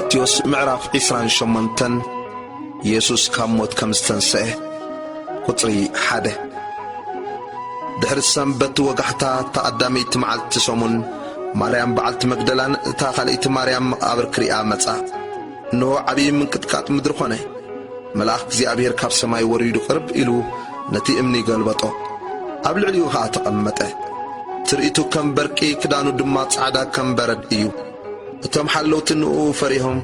ማቴዎስ ምዕራፍ ዕስራን ሸሞንተን። የሱስ ካብ ሞት ከም ዝተንስአ። ቁጽሪ ሓደ። ድሕሪ ሰንበት ወጋሕታ፣ እታ ቀዳመይቲ መዓልቲ ሰሙን፣ ማርያም በዓልቲ መግደላን እታ ካልኣይቲ ማርያም መቓብር ክሪኣ መጻ። እንሆ፣ ዓብዪ ምንቅጥቃጥ ምድሪ ኾነ። መልኣኽ እግዚኣብሔር ካብ ሰማይ ወሪዱ ቅርብ ኢሉ ነቲ እምኒ ገልበጦ። ኣብ ልዕሊኡ ኸኣ ተቐመጠ። ትርኢቱ ከም በርቂ፣ ክዳኑ ድማ ጻዕዳ ከም በረድ እዩ። እቶም ሓለውቲ ንእኡ ፈሪሆም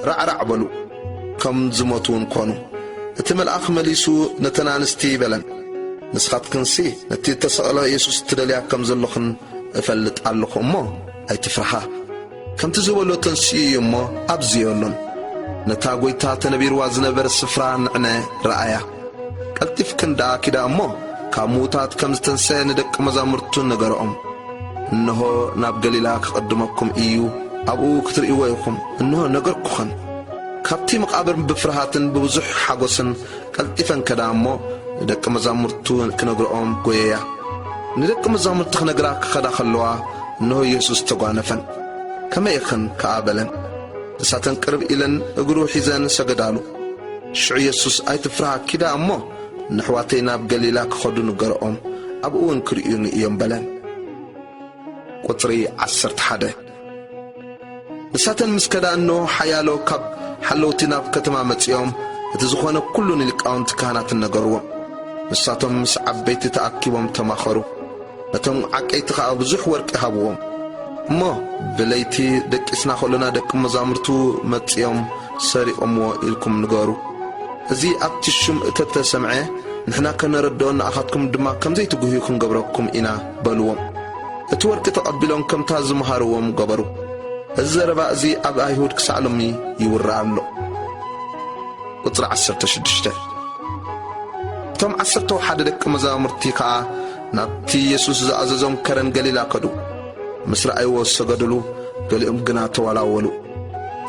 ራዕራዕ በሉ፣ ከም ዝሞቱ እውን ኮኑ። እቲ መልኣኽ መሊሱ ነተን ኣንስቲ በለን፣ "ንስኻትክንሲ ነቲ እተሰቕለ የሱስ ትደልያ ከም ዘለኽን እፈልጥ ኣለኹ እሞ፣ ኣይትፍርሃ። ከምቲ ዝበሎ ተንሲኡ እዩ እሞ፣ ኣብዚ የሎን። ነታ ጐይታ ተነቢርዋ ዝነበረ ስፍራ ንዕነ ረኣያ። ቀልጢፍክን ደኣ ኪዳ እሞ፣ ካብ ምዉታት ከም ዝተንስአ ንደቂ መዛሙርቱ ንገርኦም። እንሆ፣ ናብ ገሊላ ክቕድመኩም እዩ፣ ኣብኡ ክትርእይዎ ኢኹም። እንሆ፣ ነገርኩኽን።" ካብቲ መቓብር ብፍርሃትን ብብዙሕ ሓጎስን ቀልጢፈን ከዳ እሞ፣ ንደቂ መዛሙርቱ ክነግርኦም ጐየያ። ንደቂ መዛሙርቲ ክነግራ ክኸዳ ከለዋ፣ እንሆ፣ የሱስ ተጓነፈን። "ከመይ ኢኽን?" ከኣ በለን። ንሳተን ቅርብ ኢለን እግሩ ሒዘን ሰገዳሉ። ሽዑ የሱስ፣ "ኣይትፍርሃ፣ ኪዳ እሞ፣ ንኣሕዋተይ ናብ ገሊላ ክኸዱ ንገርኦም፣ ኣብኡ እውን ክርእዩኒ እዮም" በለን። ቁጽሪ ዓሰርተ ሓደ። ንሳተን ምስ ከዳ፣ እንሆ፣ ሓያሎ ካብ ሓለውቲ ናብ ከተማ መጺኦም፣ እቲ ዝኾነ ኩሉ ንሊቃውንቲ ካህናትን ነገርዎም። ንሳቶም ምስ ዓበይቲ ተኣኪቦም ተማኸሩ። ነቶም ዓቀይቲ ኸኣ ብዙሕ ወርቂ ሃብዎም። እሞ፣ "ብለይቲ ደቂስና ኸሎና ደቂ መዛሙርቱ መጺኦም ሰሪቖምዎ ኢልኩም ንገሩ። እዚ ኣብቲ ሽም እተተሰምዐ ንሕና ከነረድኦ፣ ንኣኻትኩም ድማ ከም ዘይትጉህዩ ክንገብረኩም ኢና" በልዎም። እቲ ወርቂ ተቐቢሎም ከምታ ዝመሃርዎም ገበሩ። እዚ ዘረባ እዚ ኣብ ኣይሁድ ክሳዕ ሎሚ ይውራእ ኣሎ። ቁጽሪ ዓሰርተ ሽዱሽተ። እቶም ዓሰርተ ሓደ ደቂ መዛሙርቲ ከኣ ናብቲ የሱስ ዝኣዘዞም ከረን ገሊላ ከዱ። ምስ ረኣይዎ ዝሰገዱሉ፣ ገሊኦም ግና ተዋላወሉ።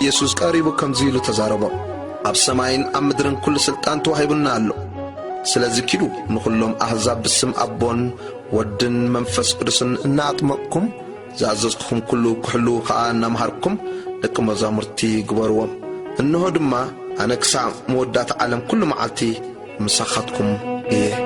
የሱስ ቀሪቡ ከምዚ ኢሉ ተዛረቦም፣ "ኣብ ሰማይን ኣብ ምድርን ኩሉ ስልጣን ተዋሂቡና ኣሎ። ስለዚ ኪዱ ንኹሎም ኣህዛብ ብስም ኣቦን ወድን መንፈስ ቅዱስን እናኣጥመቕኩም፣ ዝኣዘዝኩኹም ኩሉ ክሕልዉ ኸኣ እናምሃርኩም ደቂ መዛሙርቲ ግበርዎም። እንሆ ድማ ኣነ ክሳዕ መወዳእታ ዓለም ኩሉ መዓልቲ ምሳኻትኩም እየ።"